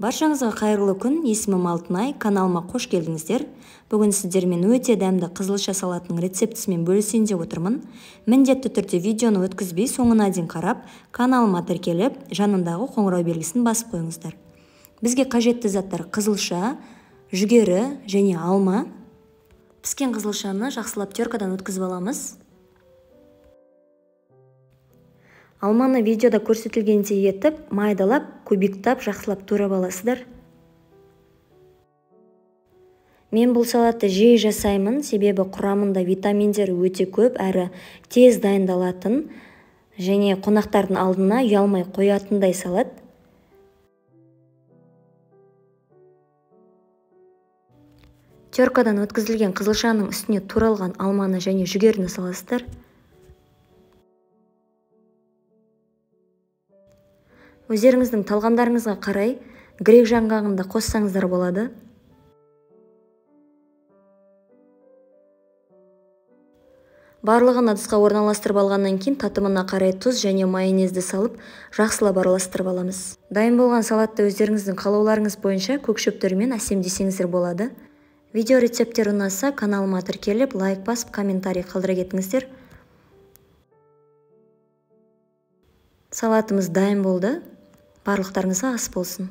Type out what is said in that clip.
Баршаңызға қайырлы күн, есімім Алтынай, каналыма қош келдіңіздер. Бүгін сіздермен өте дәмді қызылша салатының рецептісімен бөлісейін деп отырмын. Міндетті түрде видеоны өткізбей соңына дейін қарап, каналыма тіркеліп, жанындағы қоңырау белгісін басып қойыңыздар. Бізге қажетті заттар қызылша, жүгері және алма. Піскен қызылшаны жақсылап теркадан өткізіп аламыз. Алманы видеода көрсетілгендей етіп, майдалап, кубиктап, жақсылап турап аласыздар. Мен бұл салатты жиі жасаймын, себебі құрамында витаминдер өте көп, әрі тез дайындалатын және қонақтардың алдына ұялмай қоятындай салат. Теркадан өткізілген қызылшаның үстіне туралған алманы және жүгеріні саласыздар. Өздеріңіздің талғамдарыңызға қарай грек жаңғағын да қоссаңыздар болады. Барлығын ыдысқа орналастырып алғаннан кейін татымына қарай тұз және майонезді салып, жақсылап араластырып аламыз. Дайын болған салатты өздеріңіздің қалауларыңыз бойынша көк шөптермен әсемдесеңіздер болады. Видео рецепттер ұнаса, каналыма тіркеліп, лайк басып, комментарий қалдыра кетіңіздер. Салатымыз дайын болды. Барлықтарыңызға ас болсын.